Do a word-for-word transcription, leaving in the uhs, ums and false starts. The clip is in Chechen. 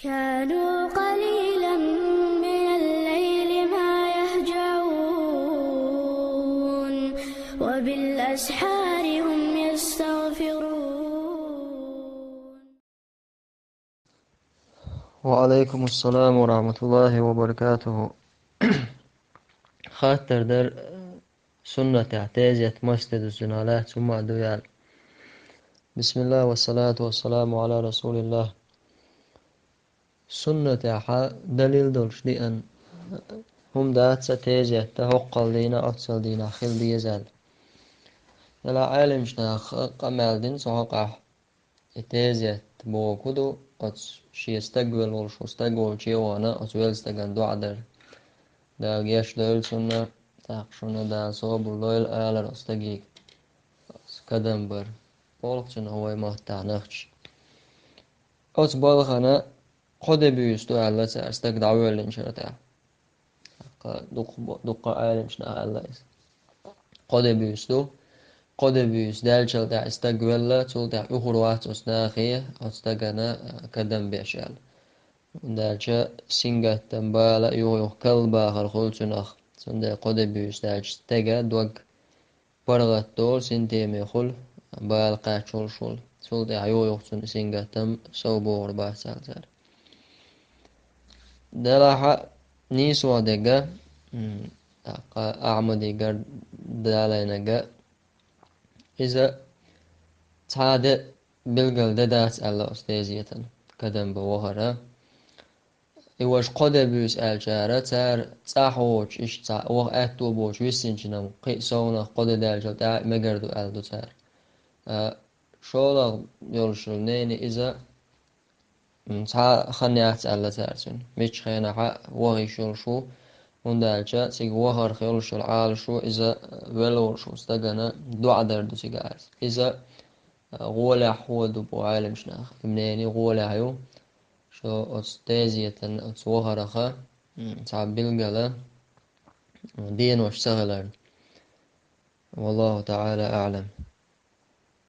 كانوا قليلا من الليل ما يهجعون، وبالأسحار هم يستغفرون. وعليكم السلام ورحمة الله وبركاته. Хаттар дар, суннатехь тезет масте дусина лаьцна хӀума ду яьлла. بسم الله والصلاة والسلام على رسول الله. Суннатехь далил долуш деана хӀума дац тезет хӀоккхул дийнахь, оццул дийнахь хила деза аьлла. Делахь Ӏеламнаха къамел дина цу хьокъехь. И тезет бохург хӀун ду, оцу шен стаг велла волуш ву, стаг волчу а вахана, оцу велла стагана доӀа дар. Дала гечдойла цунна, тӀаккха шуна Дала собар лойла алар оцу стаге, оцу кадам бар. Боху цунах вай маттахь нахча. Оцу балхана кхо де буьйса ду аьлла цара стаг дӀавоьллинчара тӀехь. ТӀаккха дукха бо-, дукха Ӏеламнаха аьлла иза. Кхо де буьйса ду. Кхо де буьйса даьллачул тӀаьхьа и стаг велла, цул тӀаьхьа уьхур вац оцу нахе, оцу стагана, а, кадам беш аьлла. ХӀунда аьлча сингаттам, бала юха-юха кхалла бахар хуьлу цунах. Цундела кхо де буьйса даьлча стеган дог паргӀат долу, синтеме хуьлу, бала кхаччалц хуьлу. Цул тӀаьхьа юха-юха цунна сингаттам сов богӀур бац аьлла цара. Делахь а нийсо дерг, м, тӀаккха Ахьмадигара, Далайнагара, иза цхьа де билггал де дац аьлла оцу тезетан, кадам бан вахара. И важа кхо де буьйса аьллачара, цара цӀахь воцуш, иштта цхьа ваха аьтто боцуш виссинчунна кхин а совнах кхо де даьллачул тӀаьхьа мегар ду аьлла ду цара. А, шолгӀа йолуш йолу нене иза, м, цхьа хан яц аьлла цара цуьнан. Миччу хенахь а ваха йиш йолуш ву, хӀунда аьлча цига вахарх йолуш йолу Ӏалашо иза велла волуш ву стагана доӀа дар ду цигахь аьлла. Иза, а, гӀолехь хӀун ду боху Ӏеламнаха. И нене гӀолехь ю, шо оцу тезетан, оцу вахарх, м, цхьа билггала, м, денош ца хиларна. والله تعالى أعلم.